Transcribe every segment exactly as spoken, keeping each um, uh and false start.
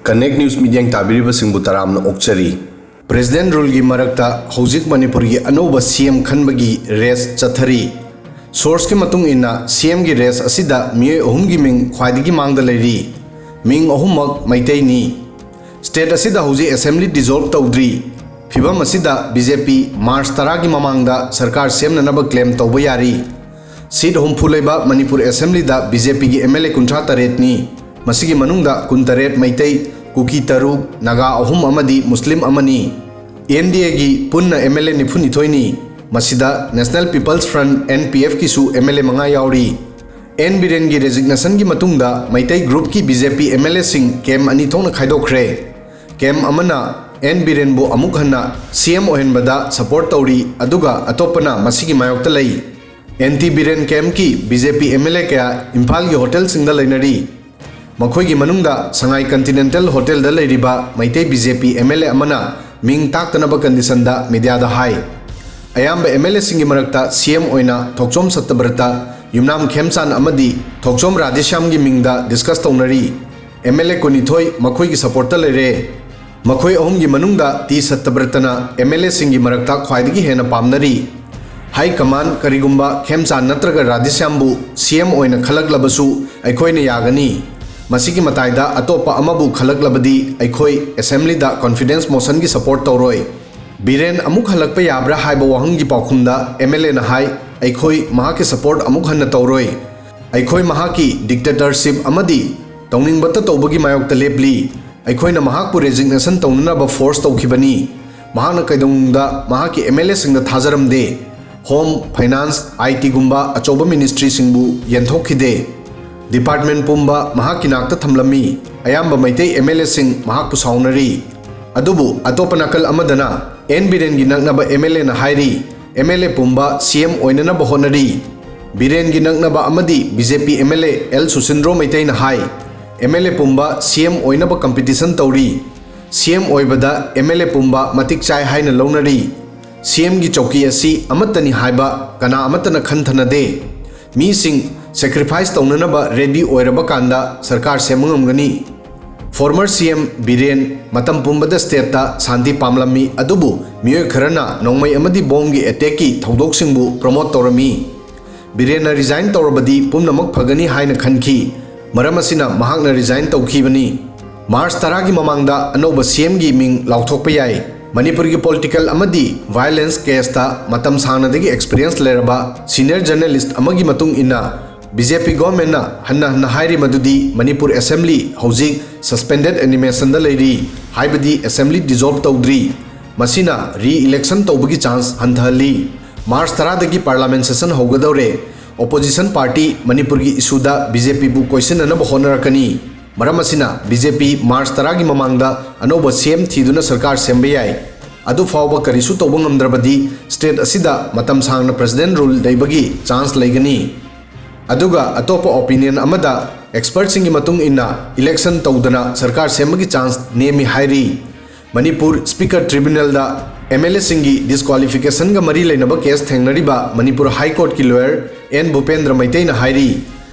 Connect News ꯃꯤꯠꯌꯦꯡ ꯇꯥꯕꯤꯔꯤꯕꯁꯤꯡꯕꯨ ꯇꯔꯥꯝꯅ ꯑꯣꯛꯆꯔꯤ꯫ President ꯔꯨꯜꯒꯤ ꯃꯔꯛꯇ ꯍꯧꯖꯤꯛ ꯃꯅꯤꯄꯨꯔꯒꯤ ꯑꯅꯧꯕ ꯁꯤ ꯑꯦꯝ ꯈꯟꯕꯒꯤ ꯔꯦꯁ ꯆꯠꯊꯔꯤ꯫ ꯁꯣꯔꯁꯀꯤ ꯃꯇꯨꯡ ꯏꯟꯅ, ꯁꯤ ꯑꯦꯝꯒꯤ ꯔꯦꯁ ꯑꯁꯤꯗ ꯃꯤꯑꯣꯏ ꯑꯍꯨꯝꯒꯤ ꯃꯤꯡ ꯈ꯭ꯋꯥꯏꯗꯒꯤ ꯃꯥꯡꯗ ꯂꯩꯔꯤ꯫ ꯃꯤꯡ ꯑꯍꯨꯝꯃꯛ ꯃꯩꯇꯩꯅꯤ꯫ ꯁ꯭ꯇꯦꯠ ꯑꯁꯤꯗ ꯍꯧꯖꯤꯛ ꯑꯦꯁꯦꯝꯕ꯭ꯂꯤ ꯗꯤꯖꯣꯜꯕ ꯇꯧꯗ꯭ꯔꯤ꯫ ꯐꯤꯚꯝ ꯑꯁꯤꯗ ꯕꯤ ꯖꯦ ꯄꯤ ꯃꯥꯔꯆ ꯇꯔꯥꯒꯤ ꯃꯃꯥꯡꯗ ꯁꯔꯀꯥꯔ ꯁꯦꯝꯅꯅꯕ ꯀ꯭ꯂꯦꯝ ꯇꯧꯕ ꯌꯥꯔꯤ꯫ ꯁꯤꯠ ꯍꯨꯝꯐꯨ ꯂꯩꯕ ꯃꯅꯤꯄꯨꯔ ꯑꯦꯁꯦꯝꯕ꯭ꯂꯤꯗ ꯕꯤ ꯖꯦ ꯄꯤꯒꯤ ꯑꯦꯝ ꯑꯦꯜ ꯑꯦ ꯀꯨꯟꯊ꯭ꯔꯥ ꯇꯔꯦꯠꯅꯤ꯫ ꯃꯁꯤꯒꯤ ꯃꯅꯨꯡꯗ ꯀꯨꯟꯇꯔꯦꯠ ꯃꯩꯇꯩ, ꯀꯨꯀꯤ ꯇꯔꯨꯛ, ꯅꯥꯒꯥ ꯑꯍꯨꯝ ꯑꯃꯗꯤ ꯃꯨꯁꯂꯤꯝ ꯑꯃꯅꯤ꯫ ꯑꯦꯟ ꯗꯤ ꯑꯦꯒꯤ ꯄꯨꯟꯅ ꯑꯦꯝ ꯑꯦꯜ ꯑꯦ ꯅꯤꯐꯨꯅꯤꯊꯣꯏꯅꯤ꯫ ꯃꯁꯤꯗ National People's Front, N P F, ꯀꯤꯁꯨ ꯑꯦꯝ ꯑꯦꯜ ꯑꯦ ꯃꯉꯥ ꯌꯥꯎꯔꯤ꯫ ꯑꯦꯟ ꯕꯤꯔꯦꯟꯒꯤ ꯔꯦꯖꯤꯒꯅꯦꯁꯟꯒꯤ ꯃꯇꯨꯡꯗ ꯃꯩꯇꯩ ꯒ꯭ꯔꯨꯞꯀꯤ B J P M L ꯑꯦꯁꯤꯡ ꯀꯦꯝ ꯑꯅꯤ ꯊꯣꯛꯅ ꯈꯥꯏꯗꯣꯛꯈ꯭ꯔꯦ꯫ ꯀꯦꯝ ꯑꯃꯅ ꯑꯦꯟ ꯕꯤꯔꯦꯟꯕꯨ ꯑꯃꯨꯛ ꯍꯟꯅ ꯁꯤ ꯑꯦꯝ ꯑꯣꯏꯍꯟꯕꯗ ꯁꯄꯣꯔꯠ ꯇꯧꯔꯤ, ꯑꯗꯨꯒ ꯑꯇꯣꯞꯄꯅ ꯃꯁꯤꯒꯤ ꯃꯥꯌꯣꯛꯇ ꯂꯩ꯫ ꯑꯦꯟꯇꯤ ꯕꯤꯔꯦꯟ ꯀꯦꯝꯞꯀꯤ B J P M L A ꯀꯌꯥ ꯏꯝꯐꯥꯜꯒꯤ ꯍꯣꯇꯦꯜꯁꯤꯡꯗ ꯂꯩꯅꯔꯤ꯫ ꯃꯈꯣꯏꯒꯤ ꯃꯅꯨꯡꯗ ꯁꯉꯥꯏ ꯀꯟꯇꯤꯅꯦꯟꯇꯦꯜ ꯍꯣꯇꯦꯜꯗ ꯂꯩꯔꯤꯕ Meitei B J P M L ꯑꯦ ꯑꯃꯅ ꯃꯤꯡ ꯇꯥꯛꯇꯅꯕ ꯀꯟꯗꯤꯁꯟꯗ ꯃꯤꯗꯤꯌꯥꯗ ꯍꯥꯏ꯫ ꯑꯌꯥꯝꯕ ꯑꯦꯝ ꯑꯦꯜ ꯑꯦꯁꯤꯡꯒꯤ ꯃꯔꯛꯇ ꯁꯤ ꯑꯦꯝ ꯑꯣꯏꯅ ꯊꯣꯛꯆꯣꯝ ꯁꯠꯇꯕ꯭ꯔꯇ, ꯌꯨꯝꯅꯥꯝ ꯈꯦꯝꯆꯥꯟ ꯑꯃꯗꯤ ꯊꯣꯛꯆꯣꯝ ꯔꯥꯙꯦꯁ꯭ꯌꯥꯝꯒꯤ ꯃꯤꯡꯗ ꯗꯤꯁꯀꯁ ꯇꯧꯅꯔꯤ꯫ ꯑꯦꯝ ꯑꯦꯜ ꯑꯦ ꯀꯨꯟꯅꯤꯊꯣꯏ ꯃꯈꯣꯏꯒꯤ ꯁꯄꯣꯔꯠꯇ ꯂꯩꯔꯦ꯫ ꯃꯈꯣꯏ ꯑꯍꯨꯝꯒꯤ ꯃꯅꯨꯡꯗ ꯇꯤ ꯁꯠꯇꯕ꯭ꯔꯇꯅ ꯑꯦꯝ ꯑꯦꯜ ꯑꯦꯁꯤꯡꯒꯤ ꯃꯔꯛꯇ ꯈ꯭ꯋꯥꯏꯗꯒꯤ ꯍꯦꯟꯅ ꯄꯥꯝꯅꯔꯤ꯫ ꯍꯥꯏ ꯀꯃꯥꯟ, ꯀꯔꯤꯒꯨꯝꯕ ꯈꯦꯝꯆꯥꯟ ꯅꯠꯇ꯭ꯔꯒ ꯔꯥꯙꯦꯁ꯭ꯌꯥꯝꯕꯨ ꯁꯤ ꯑꯦꯝ ꯑꯣꯏꯅ ꯈꯜꯂꯛꯂꯕꯁꯨ ꯑꯩꯈꯣꯏꯅ ꯌꯥꯒꯅꯤ꯫ ꯃꯁꯤꯒꯤ ꯃꯇꯥꯏꯗ ꯑꯇꯣꯞꯄ ꯑꯃꯕꯨ ꯈꯜꯂꯛꯂꯕꯗꯤ ꯑꯩꯈꯣꯏ ꯑꯦꯁꯦꯝꯕ꯭ꯂꯤꯗ ꯀꯣꯟꯐꯤꯗꯦꯟꯁ ꯃꯣꯁꯟꯒꯤ ꯁꯄꯣꯔꯠ ꯇꯧꯔꯣꯏ꯫ ꯕꯤꯔꯦꯟ ꯑꯃꯨꯛ ꯍꯜꯂꯛꯄ ꯌꯥꯕ꯭ꯔꯥ ꯍꯥꯏꯕ ꯋꯥꯍꯪꯒꯤ ꯄꯥꯎꯈꯨꯝꯗ ꯑꯦꯝ ꯑꯦꯜ ꯑꯦꯅ ꯍꯥꯏ, ꯑꯩꯈꯣꯏ ꯃꯍꯥꯛꯀꯤ ꯁꯄꯣꯔꯠ ꯑꯃꯨꯛ ꯍꯟꯅ ꯇꯧꯔꯣꯏ꯫ ꯑꯩꯈꯣꯏ ꯃꯍꯥꯛꯀꯤ ꯗꯤꯛꯇꯦꯇꯔꯁꯤꯞ ꯑꯃꯗꯤ ꯇꯧꯅꯤꯡꯕꯇ ꯇꯧꯕꯒꯤ ꯃꯥꯌꯣꯛꯇ ꯂꯦꯞꯂꯤ꯫ ꯑꯩꯈꯣꯏꯅ ꯃꯍꯥꯛꯄꯨ ꯔꯦꯖꯤꯒꯅꯦꯁꯟ ꯇꯧꯅꯅꯕ ꯐꯣꯔꯁ ꯇꯧꯈꯤꯕꯅꯤ꯫ ꯃꯍꯥꯛꯅ ꯀꯩꯗꯧꯅꯨꯡꯗ ꯃꯍꯥꯛꯀꯤ ꯑꯦꯝ ꯑꯦꯜ ꯑꯦꯁꯤꯡꯗ ꯊꯥꯖꯔꯝꯗꯦ꯫ ꯍꯣꯝ, ꯐꯥꯏꯅꯥꯟꯁ, ꯑꯥꯏ ꯇꯤꯒꯨꯝꯕ ꯑꯆꯧꯕ ꯃꯤꯅꯤꯁꯇ꯭ꯔꯤꯁꯤꯡꯕꯨ ꯌꯦꯟꯊꯣꯛꯈꯤꯗꯦ꯫ ꯗꯤꯄꯥꯔꯠꯃꯦꯟ ꯄꯨꯝꯕ ꯃꯍꯥꯛꯀꯤ ꯅꯥꯛꯇ ꯊꯝꯂꯝꯃꯤ꯫ ꯑꯌꯥꯝꯕ ꯃꯩꯇꯩ ꯑꯦꯝ ꯑꯦꯜ ꯑꯦꯁꯤꯡ ꯃꯍꯥꯛꯄꯨ ꯁꯥꯎꯅꯔꯤ꯫ ꯑꯗꯨꯕꯨ ꯑꯇꯣꯞꯄ ꯅꯥꯀꯜ ꯑꯃꯗꯅ ꯑꯦꯟ ꯕꯤꯔꯦꯟꯒꯤ ꯅꯛꯅꯕ ꯑꯦꯝ ꯑꯦꯜ ꯑꯦꯅ ꯍꯥꯏꯔꯤ, ꯑꯦꯝ ꯑꯦꯜ ꯑꯦ ꯄꯨꯝꯕ ꯁꯤ ꯑꯦꯝ ꯑꯣꯏꯅꯅꯕ ꯍꯣꯠꯅꯔꯤ꯫ ꯕꯤꯔꯦꯟꯒꯤ ꯅꯛꯅꯕ ꯑꯃꯗꯤ B J P M L A L Susindro ꯃꯩꯇꯩꯅ ꯍꯥꯏ, ꯑꯦꯝ ꯑꯦꯜ ꯑꯦ ꯄꯨꯝꯕ ꯁꯤ ꯑꯦꯝ ꯑꯣꯏꯅꯕ ꯀꯝꯄꯤꯇꯤꯁꯟ ꯇꯧꯔꯤ꯫ ꯁꯤ ꯑꯦꯝ ꯑꯣꯏꯕꯗ ꯑꯦꯝ ꯑꯦꯜ ꯑꯦ ꯄꯨꯝꯕ ꯃꯇꯤꯛ ꯆꯥꯏ ꯍꯥꯏꯅ ꯂꯧꯅꯔꯤ꯫ ꯁꯤ ꯑꯦꯝꯒꯤ ꯆꯧꯀꯤ ꯑꯁꯤ ꯑꯃꯠꯇꯅꯤ ꯍꯥꯏꯕ ꯀꯅꯥ ꯑꯃꯠꯇꯅ ꯈꯟꯊꯅꯗꯦ꯫ ꯃꯤꯁꯤꯡ ꯁꯦꯀ꯭ꯔꯤꯐꯥꯏꯁ ꯇꯧꯅꯅꯕ ꯔꯦꯗꯤ ꯑꯣꯏꯔꯕ ꯀꯥꯟꯗ ꯁꯔꯀꯥꯔ ꯁꯦꯝꯕ ꯉꯝꯒꯅꯤ꯫ Former C M ꯕꯤꯔꯦꯟ ꯃꯇꯝ ꯄꯨꯝꯕꯗ stateꯇ ꯁꯥꯟꯇꯤ ꯄꯥꯝꯂꯝꯃꯤ, ꯑꯗꯨꯕꯨ ꯃꯤꯑꯣꯏ ꯈꯔꯅ ꯅꯣꯡꯃꯩ ꯑꯃꯗꯤ ꯕꯣꯝꯒꯤ attackꯀꯤ ꯊꯧꯗꯣꯛꯁꯤꯡꯕꯨ promote ꯇꯧꯔꯝꯃꯤ꯫ ꯕꯤꯔꯦꯟꯅ resign ꯇꯧꯔꯕꯗꯤ ꯄꯨꯝꯅꯃꯛ ꯐꯒꯅꯤ ꯍꯥꯏꯅ ꯈꯟꯈꯤ, ꯃꯔꯝ ꯑꯁꯤꯅ ꯃꯍꯥꯛꯅ resign ꯇꯧꯈꯤꯕꯅꯤ꯫ March ꯇꯔꯥꯒꯤ ꯃꯃꯥꯡꯗ ꯑꯅꯧꯕ C Mꯒꯤ ꯃꯤꯡ ꯂꯥꯎꯊꯣꯛꯄ ꯌꯥꯏ꯫ ꯃꯅꯤꯄꯨꯔꯒꯤ political ꯑꯃꯗꯤ violence caseꯇ ꯃꯇꯝ ꯁꯥꯡꯅꯗꯒꯤ experience ꯂꯩꯔꯕ senior journalist ꯑꯃꯒꯤ ꯃꯇꯨꯡ ꯏꯟꯅ, BJP governmentꯅ ꯍꯟꯅ ꯍꯟꯅ ꯍꯥꯏꯔꯤ ꯃꯗꯨꯗꯤ ꯃꯅꯤꯄꯨꯔ Assembly ꯍꯧꯖꯤꯛ suspended animationꯗ ꯂꯩꯔꯤ, ꯍꯥꯏꯕꯗꯤ Assembly dissolve ꯇꯧꯗ꯭ꯔꯤ꯫ ꯃꯁꯤꯅ re-election ꯇꯧꯕꯒꯤ chance ꯍꯟꯊꯍꯜꯂꯤ꯫ March ꯇꯔꯥꯗꯒꯤ Parliament session ꯍꯧꯒꯗꯧꯔꯦ꯫ Opposition party ꯃꯅꯤꯄꯨꯔꯒꯤ issueꯗ BJPꯕꯨ ꯀꯣꯏꯁꯤꯟꯅꯅꯕ ꯍꯣꯠꯅꯔꯛꯀꯅꯤ꯫ ꯃꯔꯝ ꯑꯁꯤꯅ BJP March ꯇꯔꯥꯒꯤ ꯃꯃꯥꯡꯗ ꯑꯅꯧꯕ C M ꯊꯤꯗꯨꯅ ꯁꯔꯀꯥꯔ ꯁꯦꯝꯕ ꯌꯥꯏ꯫ ꯑꯗꯨ ꯐꯥꯎꯕ ꯀꯔꯤꯁꯨ ꯇꯧꯕ ꯉꯝꯗ꯭ꯔꯕꯗꯤ state ꯑꯁꯤꯗ ꯃꯇꯝ ꯁꯥꯡꯅ president rule ꯂꯩꯕꯒꯤ chance ꯂꯩꯒꯅꯤ꯫ ꯑꯗꯨꯒ ꯑꯇꯣꯞꯄ opinion ꯑꯃꯗ, expertꯁꯤꯡꯒꯤ ꯃꯇꯨꯡ ꯏꯟꯅ, election ꯇꯧꯗꯅ ꯁꯔꯀꯥꯔ ꯁꯦꯝꯕꯒꯤ chance ꯅꯦꯝꯃꯤ ꯍꯥꯏꯔꯤ꯫ ꯃꯅꯤꯄꯨꯔ Speaker Tribunalꯗ MLAꯁꯤꯡꯒꯤ disqualificationꯒ ꯃꯔꯤ ꯂꯩꯅꯕ case ꯊꯦꯡꯅꯔꯤꯕ ꯃꯅꯤꯄꯨꯔ High Courtꯀꯤ lawyer N ꯚꯨꯄꯦꯟꯗ꯭ꯔ ꯃꯩꯇꯩꯅ ꯍꯥꯏꯔꯤ,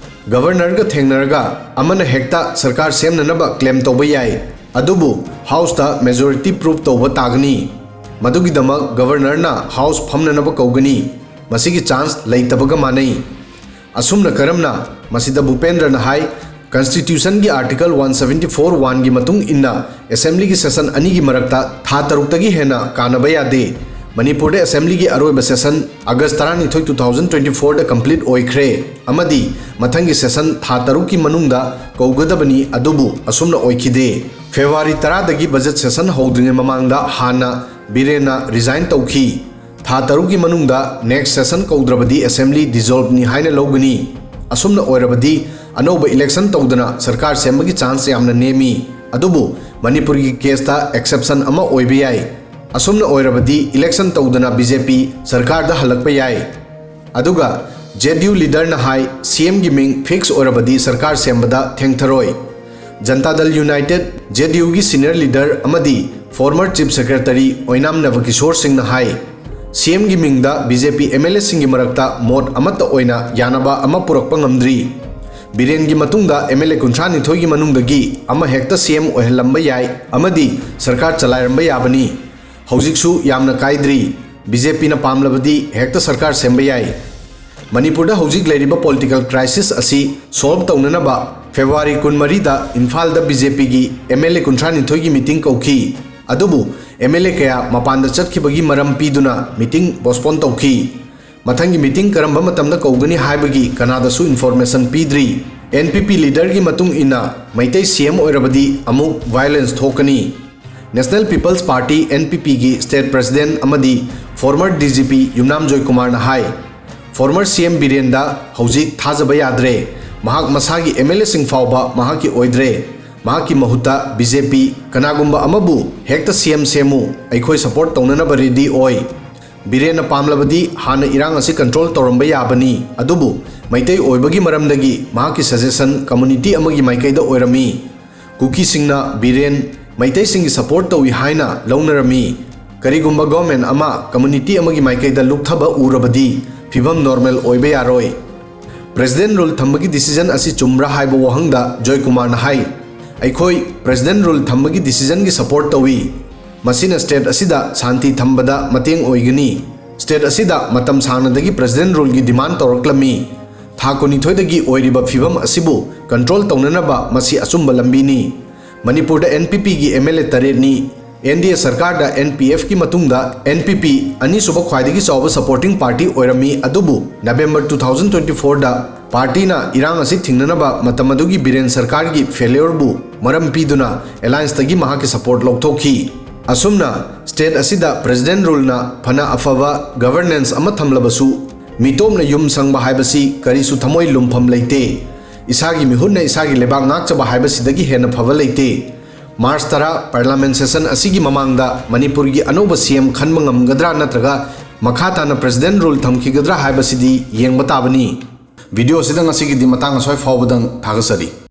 Governorꯒ ꯊꯦꯡꯅꯔꯒ ꯑꯃꯅ ꯍꯦꯛꯇ ꯁꯔꯀꯥꯔ ꯁꯦꯝꯅꯅꯕ claim ꯇꯧꯕ ꯌꯥꯏ, ꯑꯗꯨꯕꯨ Houseꯇ majority prove ꯇꯧꯕ ꯇꯥꯒꯅꯤ꯫ ꯃꯗꯨꯒꯤꯗꯃꯛ Governorꯅ House ꯐꯝꯅꯅꯕ ꯀꯧꯒꯅꯤ꯫ ꯃꯁꯤꯒꯤ chance ꯂꯩꯇꯕꯒ ꯃꯥꯟꯅꯩ꯫ ꯑꯁꯨꯝꯅ ꯀꯔꯝꯅ? ꯃꯁꯤꯗ ꯚꯨꯄꯦꯟꯗ꯭ꯔꯅ ꯍꯥꯏ, Constitutionꯒꯤ Article one seventy four oneꯒꯤ ꯃꯇꯨꯡ ꯏꯟꯅ Assemblyꯒꯤ session ꯑꯅꯤꯒꯤ ꯃꯔꯛꯇ ꯊꯥ ꯇꯔꯨꯛꯇꯒꯤ ꯍꯦꯟꯅ ꯀꯥꯟꯅꯕ ꯌꯥꯗꯦ꯫ ꯃꯅꯤꯄꯨꯔꯗ Assemblyꯒꯤ ꯑꯔꯣꯏꯕ session August ꯇꯔꯥꯅꯤꯊꯣꯏ, two thousand twenty fourꯗ complete ꯑꯣꯏꯈ꯭ꯔꯦ ꯑꯃꯗꯤ ꯃꯊꯪꯒꯤ session ꯊꯥ ꯇꯔꯨꯛꯀꯤ ꯃꯅꯨꯡꯗ ꯀꯧꯒꯗꯕꯅꯤ, ꯑꯗꯨꯕꯨ ꯑꯁꯨꯝꯅ ꯑꯣꯏꯈꯤꯗꯦ꯫ February ꯇꯔꯥꯗꯒꯤ budget session ꯍꯧꯗ꯭ꯔꯤꯉꯩ ꯃꯃꯥꯡꯗ ꯍꯥꯟꯅ ꯕꯤꯔꯦꯟꯅ resign ꯇꯧꯈꯤ꯫ ꯊꯥ ꯇꯔꯨꯛꯀꯤ ꯃꯅꯨꯡꯗ next session ꯀꯧꯗ꯭ꯔꯕꯗꯤ Assembly dissolveꯅꯤ ꯍꯥꯏꯅ ꯂꯧꯒꯅꯤ꯫ ꯑꯁꯨꯝꯅ ꯑꯣꯏꯔꯕꯗꯤ ꯑꯅꯧꯕ election ꯇꯧꯗꯅ ꯁꯔꯀꯥꯔ ꯁꯦꯝꯕꯒꯤ chance ꯌꯥꯝꯅ ꯅꯦꯝꯃꯤ꯫ ꯑꯗꯨꯕꯨ ꯃꯅꯤꯄꯨꯔꯒꯤ caseꯇ exception ꯑꯃ ꯑꯣꯏꯕ ꯌꯥꯏ꯫ ꯑꯁꯨꯝꯅ ꯑꯣꯏꯔꯕꯗꯤ election ꯇꯧꯗꯅ BJP ꯁꯔꯀꯥꯔꯗ ꯍꯜꯂꯛꯄ ꯌꯥꯏ꯫ ꯑꯗꯨꯒ JDU leaderꯅ ꯍꯥꯏ, CMꯒꯤ ꯃꯤꯡ fix ꯑꯣꯏꯔꯕꯗꯤ ꯁꯔꯀꯥꯔ ꯁꯦꯝꯕꯗ ꯊꯦꯡꯊꯔꯣꯏ꯫ ꯖꯟꯇꯥ ꯗꯜ ꯌꯨꯅꯥꯏꯇꯦꯗ, JDUꯒꯤ senior leader ꯑꯃꯗꯤ former Chief Secretary ꯑꯣꯏꯅꯥꯝ ꯅꯕꯀꯤꯁꯣꯔ ꯁꯤꯡꯅ ꯍꯥꯏ, CMꯒꯤ ꯃꯤꯡꯗ BJP MLAꯁꯤꯡꯒꯤ ꯃꯔꯛꯇ ꯃꯣꯠ ꯑꯃꯠꯇ ꯑꯣꯏꯅ ꯌꯥꯅꯕ ꯑꯃ ꯄꯨꯔꯛꯄ ꯉꯝꯗ꯭ꯔꯤ꯫ ꯕꯤꯔꯦꯟꯒꯤ ꯃꯇꯨꯡꯗ ꯑꯦꯝ ꯑꯦꯜ ꯑꯦ ꯀꯨꯟꯊ꯭ꯔꯥ ꯅꯤꯊꯣꯏꯒꯤ ꯃꯅꯨꯡꯗꯒꯤ ꯑꯃ ꯍꯦꯛꯇ ꯁꯤ ꯑꯦꯝ ꯑꯣꯏꯍꯜꯂꯝꯕ ꯌꯥꯏ ꯑꯃꯗꯤ ꯁꯔꯀꯥꯔ ꯆꯂꯥꯏꯔꯝꯕ ꯌꯥꯕꯅꯤ꯫ ꯍꯧꯖꯤꯛꯁꯨ ꯌꯥꯝꯅ ꯀꯥꯏꯗ꯭ꯔꯤ꯫ ꯕꯤ ꯖꯦ ꯄꯤꯅ ꯄꯥꯝꯂꯕꯗꯤ ꯍꯦꯛꯇ ꯁꯔꯀꯥꯔ ꯁꯦꯝꯕ ꯌꯥꯏ꯫ ꯃꯅꯤꯄꯨꯔꯗ ꯍꯧꯖꯤꯛ ꯂꯩꯔꯤꯕ ꯄꯣꯂꯤꯇꯤꯀꯦꯜ ꯀ꯭ꯔꯥꯏꯁꯤꯁ ꯑꯁꯤ ꯁꯣꯜꯕ ꯇꯧꯅꯅꯕ ꯐꯦꯕ꯭ꯔꯨꯋꯥꯔꯤ ꯀꯨꯟꯃꯔꯤꯗ ꯏꯝꯐꯥꯜꯗ ꯕꯤ ꯖꯦ ꯄꯤꯒꯤ ꯑꯦꯝ ꯑꯦꯜ ꯑꯦ ꯀꯨꯟꯊ꯭ꯔꯥ ꯅꯤꯊꯣꯏꯒꯤ ꯃꯤꯇꯤꯡ ꯀꯧꯈꯤ꯫ ꯑꯗꯨꯕꯨ ꯑꯦꯝ ꯑꯦꯜ ꯑꯦ ꯀꯌꯥ ꯃꯄꯥꯟꯗ ꯆꯠꯈꯤꯕꯒꯤ ꯃꯔꯝ ꯄꯤꯗꯨꯅ ꯃꯤꯇꯤꯡ ꯄꯣꯁꯄꯣꯟ ꯇꯧꯈꯤ꯫ ꯃꯊꯪꯒꯤ ꯃꯤꯇꯤꯡ ꯀꯔꯝꯕ ꯃꯇꯝꯗ ꯀꯧꯒꯅꯤ ꯍꯥꯏꯕꯒꯤ ꯀꯅꯥꯗꯁꯨ ꯏꯟꯐꯣꯔꯃꯦꯁꯟ ꯄꯤꯗ꯭ꯔꯤ꯫ ꯑꯦꯟ ꯄꯤ ꯄꯤ ꯂꯤꯗꯔꯒꯤ ꯃꯇꯨꯡ ꯏꯟꯅ ꯃꯩꯇꯩ ꯁꯤ ꯑꯦꯝ ꯑꯣꯏꯔꯕꯗꯤ ꯑꯃꯨꯛ ꯚꯥꯏꯑꯣꯂꯦꯟꯁ ꯊꯣꯛꯀꯅꯤ꯫ National people's party, N P ꯄꯤꯒꯤ ꯁ꯭ꯇꯦꯠ ꯄ꯭ꯔꯦꯁꯤꯗꯦꯟꯠ ꯑꯃꯗꯤ former D G P Yumnam ꯖꯣꯏꯀꯨꯃꯥꯔꯅ ꯍꯥꯏ, ꯐꯣꯔꯃꯔ ꯁꯤ ꯑꯦꯝ ꯕꯤꯔꯦꯟꯗ ꯍꯧꯖꯤꯛ ꯊꯥꯖꯕ ꯌꯥꯗ꯭ꯔꯦ꯫ ꯃꯍꯥꯛ ꯃꯁꯥꯒꯤ ꯑꯦꯝ ꯑꯦꯜ ꯑꯦꯁꯤꯡ ꯐꯥꯎꯕ ꯃꯍꯥꯛꯀꯤ ꯑꯣꯏꯗ꯭ꯔꯦ꯫ ꯃꯍꯥꯛꯀꯤ ꯃꯍꯨꯠꯇ ꯕꯤ ꯖꯦ ꯄꯤ ꯀꯅꯥꯒꯨꯝꯕ ꯑꯃꯕꯨ ꯍꯦꯛꯇ ꯁꯤ ꯑꯦꯝ ꯁꯦꯝꯃꯨ, ꯑꯩꯈꯣꯏ ꯁꯄꯣꯔꯠ ꯇꯧꯅꯅꯕ ꯔꯦꯗꯤ ꯑꯣꯏ꯫ ꯕꯤꯔꯦꯟꯅ ꯄꯥꯝꯂꯕꯗꯤ ꯍꯥꯟꯅ ꯏꯔꯥꯡ ꯑꯁꯤ ꯀꯟꯇ꯭ꯔꯣꯜ ꯇꯧꯔꯝꯕ ꯌꯥꯕꯅꯤ, ꯑꯗꯨꯕꯨ ꯃꯩꯇꯩ ꯑꯣꯏꯕꯒꯤ ꯃꯔꯝꯗꯒꯤ ꯃꯍꯥꯛꯀꯤ ꯁꯖꯦꯁꯟ ꯀꯝꯃꯨꯅꯤꯇꯤ ꯑꯃꯒꯤ ꯃꯥꯏꯀꯩꯗ ꯑꯣꯏꯔꯝꯃꯤ꯫ ꯀꯨꯀꯤꯁꯤꯡꯅ ꯕꯤꯔꯦꯟ ꯃꯩꯇꯩꯁꯤꯡꯒꯤ ꯁꯄꯣꯔꯠ ꯇꯧꯏ ꯍꯥꯏꯅ ꯂꯧꯅꯔꯝꯃꯤ꯫ ꯀꯔꯤꯒꯨꯝꯕ ꯒꯣꯔꯃꯦꯟ ꯑꯃ ꯀꯝꯃꯨꯅꯤꯇꯤ ꯑꯃꯒꯤ ꯃꯥꯏꯀꯩꯗ ꯂꯨꯞꯊꯕ ꯎꯔꯕꯗꯤ ꯐꯤꯚꯝ ꯅꯣꯔꯃꯦꯜ ꯑꯣꯏꯕ ꯌꯥꯔꯣꯏ꯫ ꯄ꯭ꯔꯦꯁꯤꯗꯦꯟꯠ ꯔꯨꯜ ꯊꯝꯕꯒꯤ ꯗꯤꯁꯤꯖꯟ ꯑꯁꯤ ꯆꯨꯝꯕ꯭ꯔꯥ ꯍꯥꯏꯕ ꯋꯥꯍꯪꯗ ꯖꯣꯏꯀꯨꯃꯥꯔꯅ ꯍꯥꯏ, ꯑꯩꯈꯣꯏ ꯄ꯭ꯔꯦꯁꯤꯗꯦꯟꯠ ꯔꯨꯜ ꯊꯝꯕꯒꯤ ꯗꯤꯁꯤꯖꯟꯒꯤ ꯁꯄꯣꯔꯠ ꯇꯧꯏ꯫ ꯃꯁꯤꯅ ꯁ꯭ꯇꯦꯠ ꯑꯁꯤꯗ ꯁꯥꯟꯇꯤ ꯊꯝꯕꯗ ꯃꯇꯦꯡ ꯑꯣꯏꯒꯅꯤ꯫ ꯁ꯭ꯇꯦꯠ ꯑꯁꯤꯗ ꯃꯇꯝ ꯁꯥꯡꯅꯗꯒꯤ ꯄ꯭ꯔꯦꯁꯤꯗꯦꯟꯠ ꯔꯨꯜꯒꯤ ꯗꯤꯃꯥꯟ ꯇꯧꯔꯛꯂꯝꯃꯤ꯫ ꯊꯥ ꯀꯨꯟꯅꯤꯊꯣꯏꯗꯒꯤ ꯑꯣꯏꯔꯤꯕ ꯐꯤꯚꯝ ꯑꯁꯤꯕꯨ ꯀꯟꯇ꯭ꯔꯣꯜ ꯇꯧꯅꯅꯕ ꯃꯁꯤ ꯑꯆꯨꯝꯕ ꯂꯝꯕꯤꯅꯤ꯫ ꯃꯅꯤꯄꯨꯔꯗ ꯑꯦꯟ ꯄꯤ ꯄꯤꯒꯤ ꯑꯦꯝ ꯑꯦꯜ ꯑꯦ ꯇꯔꯦꯠꯅꯤ꯫ ꯑꯦꯟ ꯗꯤ ꯑꯦ ꯁꯔꯀꯥꯔꯗ ꯑꯦꯟ ꯄꯤ ꯑꯦꯐꯀꯤ ꯃꯇꯨꯡꯗ ꯑꯦꯟ ꯄꯤ ꯄꯤ ꯑꯅꯤꯁꯨꯕ ꯈ꯭ꯋꯥꯏꯗꯒꯤ ꯆꯥꯎꯕ ꯁꯄꯣꯔꯇꯤꯡ ꯄꯥꯔꯇꯤ ꯑꯣꯏꯔꯝꯃꯤ, ꯑꯗꯨꯕꯨ ꯅꯕꯦꯝꯕꯔ ꯇꯨ ꯊꯥꯎꯖꯟ ꯇ꯭ꯋꯦꯟꯇꯤ ꯐꯣꯔꯗ ꯄꯥꯔꯇꯤꯅ ꯏꯔꯥꯡ ꯑꯁꯤ ꯊꯤꯡꯅꯅꯕ ꯃꯇꯝ ꯑꯗꯨꯒꯤ ꯕꯤꯔꯦꯟ ꯁꯔꯀꯥꯔꯒꯤ ꯐꯦꯂ꯭ꯌꯣꯔꯕꯨ ꯃꯔꯝ ꯄꯤꯗꯨꯅ ꯑꯦꯂꯥꯏꯟꯁꯇꯒꯤ ꯃꯍꯥꯛꯀꯤ ꯁꯄꯣꯔꯠ ꯂꯧꯊꯣꯛꯈꯤ꯫ ꯑꯁꯨꯝꯅ ꯁ꯭ꯇꯦꯠ ꯑꯁꯤꯗ ꯄ꯭ꯔꯦꯁꯤꯗꯦꯟꯠ ꯔꯨꯜꯅ ꯐꯅ ꯑꯐꯕ ꯒꯚꯔꯅꯦꯟꯁ ꯑꯃ ꯊꯝꯂꯕꯁꯨ, ꯃꯤꯇꯣꯞꯅ ꯌꯨꯝ ꯁꯪꯕ ꯍꯥꯏꯕꯁꯤ ꯀꯔꯤꯁꯨ ꯊꯃꯣꯏ ꯂꯨꯝꯐꯝ ꯂꯩꯇꯦ꯫ ꯏꯁꯥꯒꯤ ꯃꯤꯍꯨꯠꯅ ꯏꯁꯥꯒꯤ ꯂꯩꯕꯥꯛ ꯉꯥꯛꯆꯕ ꯍꯥꯏꯕꯁꯤꯗꯒꯤ ꯍꯦꯟꯅ ꯐꯕ ꯂꯩꯇꯦ꯫ ꯃꯥꯔꯆ ꯇꯔꯥ ꯄꯥꯔꯂꯥꯃꯦꯟ ꯁꯦꯁꯟ ꯑꯁꯤꯒꯤ ꯃꯃꯥꯡꯗ ꯃꯅꯤꯄꯨꯔꯒꯤ ꯑꯅꯧꯕ ꯁꯤ ꯑꯦꯝ ꯈꯟꯕ ꯉꯝꯒꯗ꯭ꯔꯥ ꯅꯠꯇ꯭ꯔꯒ ꯃꯈꯥ ꯇꯥꯅ ꯄ꯭ꯔꯦꯁꯤꯗꯦꯟꯠ ꯔꯨꯜ ꯊꯝꯈꯤꯒꯗ꯭ꯔꯥ ꯍꯥꯏꯕꯁꯤꯗꯤ ꯌꯦꯡꯕ ꯇꯥꯕꯅꯤ꯫ ꯚꯤꯗꯤꯑꯣ ꯑꯁꯤꯗ ꯉꯁꯤꯒꯤꯗꯤ ꯃꯇꯥꯡ ꯑꯁ꯭ꯋꯥꯏ ꯐꯥꯎꯕꯗꯪ ꯊꯥꯒꯠꯆꯔꯤ꯫